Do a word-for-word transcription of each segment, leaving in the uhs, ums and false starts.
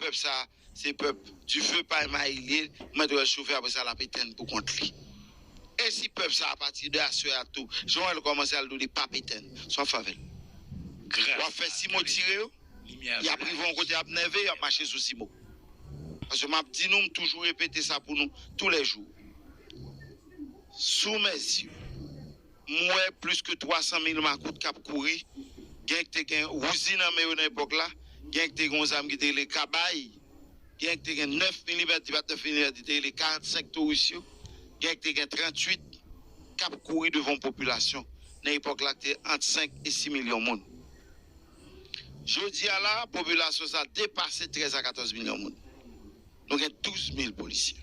Pèp sa, se pèp dife pay mayi li ye, mwen te wè l chofe, apre sa l ap etenn pou kont li. E si pèp sa, apati de aswè a tou, jan w wè l kòmanse al dou li p ap etenn, sa w ap fè avè l? W ap fè simo tire yo, y ap rive yon kote y ap nève, y ap mache sou simo. Paske m ap di nou, m toujou repete sa pou nou toulèjou. Sou mezi, m wè plis ke twa san mil makout k ap kouri. Gen k te gen wouzi nan men yo nan epòk la. Gen k te gen yon zam ki te rele kabay. Gen k te gen nèf milimèt, li pa t nèf milimèt, li te rele karannsenk Taurus yo. Gen k te gen tranntuit k ap kouri devan yon popilasyon nan epòk la ki te ant senk e sis milyon moun. Jodi a la, popilasyon sa depase trèz a katòz milyon moun. Nou gen douz mil polisye.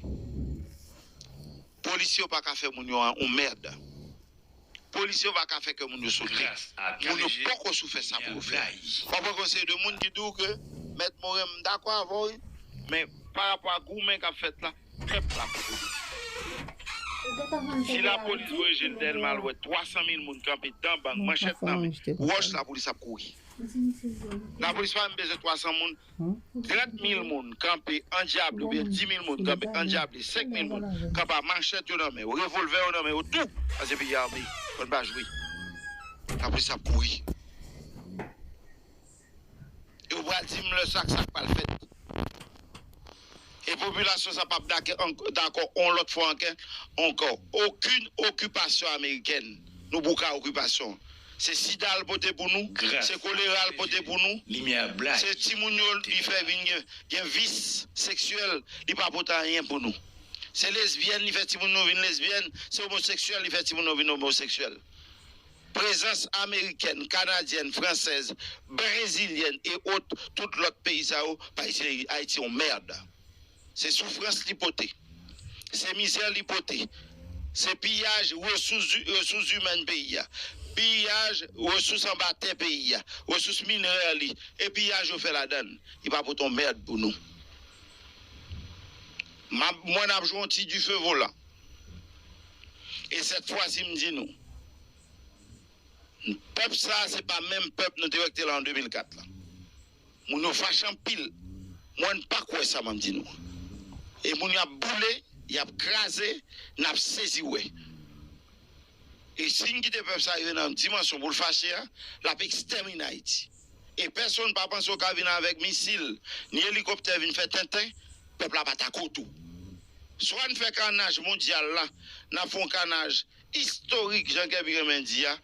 Polisye yo pa ka fè moun yo yon mèd. Polisye yo pa ka fè kè moun yo sote. Moun yo poko sou fè sa pou yo fè. W ap wè gen yon seri de moun ki di w ke, Mèt Moren, m dakò avè w, wi, men pa rapò a goumen k ap fèt la, pèp la poko. Si lapolis voye je l dèyè l, m al wè twa san mil moun kanpe dan bang, manchèt nan men, wòch, lapolis ap kouri. Lapolis pa menm bezwen twa san moun, trant mil moun kanpe andyable, oubyen dis mil moun kanpe andyable, senk mil moun kanpe a manchèt yo nan men yo, revòlvè yo nan men yo, tou, paske peyi a ame, fò n pa jwe. Lapolis ap kouri. E w pral di m lè sa k, sa k pral fèt. E popilasyon sa p ap dakè-, ank-, dakò yon lòt fwa ankè, ankò. Okenn okipasyon amerikèn, nou bouka okipasyon. Se sida l pote pou nou, se kolera l pote pou nou, se timoun yo li fè vin gen, gen vis seksyèl, li pa pote anyen pou nou. Se lesbyèn, li fè timoun nou vin lesbyèn, se omoseksyèl, li fè timoun nou vin omoseksyèl. Prezans amerikèn, kanadyèn, fransèz, brezilyèn e ot, tout lòt peyi sa yo, pa Ayiti, Ayiti yon mèd. Se soufrans li pote. Se mizè li pote. Se piyaj resous, resous imèn peyi a. Piyaj resous anba tè peyi a. Resous minè li. E piyaj yo fè ladan l. Li pa pote yon mèd pou nou. M ap, mwen ap jwe yon ti dife volan. E sèt fwa si m di nou, pèp sa a, se pa menm pèp nou te wè ki te la an de mil kat la. Moun yo fache anpil. Mwen pa kwè sa m ap di nou. E moun y ap boule, y ap kraze, n ap sezi wè. E si n kite pèp sa a rive nan dimansyon pou l fache a, l ap ekstèmine Ayiti. E pèsonn pa panse w ka vin avèk misil, ni elikoptè vin fè tenten, pèp la pa ta kote w. Swa n fè kanaj mondyal la, n ap fè yon kanaj istorik, jan Kèbi renmen di a,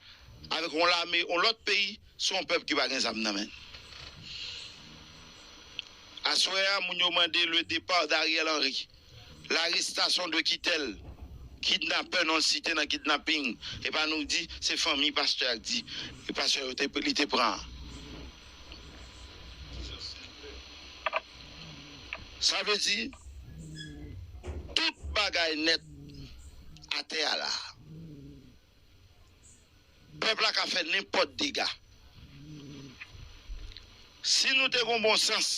avèk yon lame, yon lòt peyi, se yon pèp ki pa gen zam nan men l. Aswè a, moun yo mande le départ d'Ariel Henry, l'arrestation de Kittel, kidnapè non l site nan kidnaping, e pa nou k di, se fanmi pastè a k di, e pastè yo te, li te pran an. Sa vle di, tout bagay nèt atè a la. Pèp la ka fè nenpòt dega. Si nou te gon bon sans,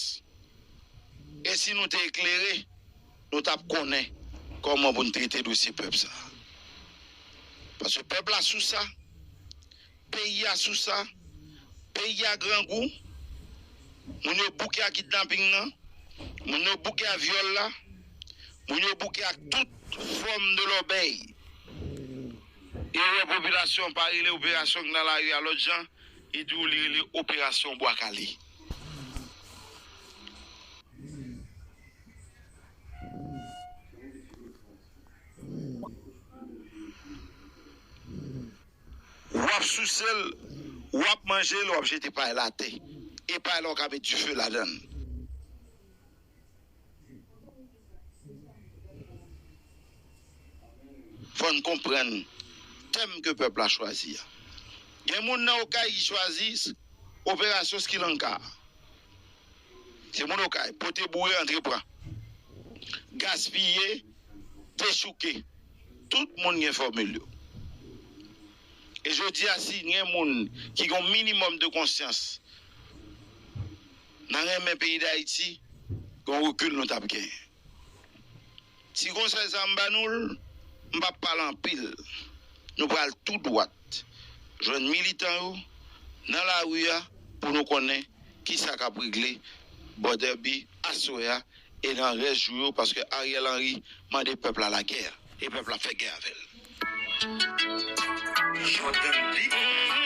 e si nou te eklere, nou t ap konnen kòman pou n trete dosye pèp sa. Paske pèp la sou sa, peyi a sou sa, peyi a grangou, moun yo bouke ak kidnaping nan, moun yo bouke ak vyòl la, moun yo bouke ak tout fòm de lòbèy. E ou wè popilasyon pa rele operasyon k nan lari a lòt jan, li di w li rele operasyon bwa kale. W ap souse l, w ap manje l, w ap jete pay la atè. E pay la, w ka met dife ladan l. Fò n konprann tèm ke pèp la chwazi a. Gen moun nan Okay ki chwazi operasyon Sri Lanka. Se moun Okay, pote boure, antre pran. Gaspiye, dechouke. Tout moun gen fòmil yo. E jodi a, si gen moun ki gen yon minimòm de konsyans nan renmen peyi Dayiti, gen yon rekil nou t ap genyen. Ti konsèy sa a m ba nou l, m p ap pale anpil. Nou pral tou dwat jwenn militan yo nan lari a pou nou konnen kisa k ap regle bò dèbi aswè a e nan rès jou yo, paske Ariel Henry mande pèp la lagè, e pèp la fè gè avè l. Jordan Beat.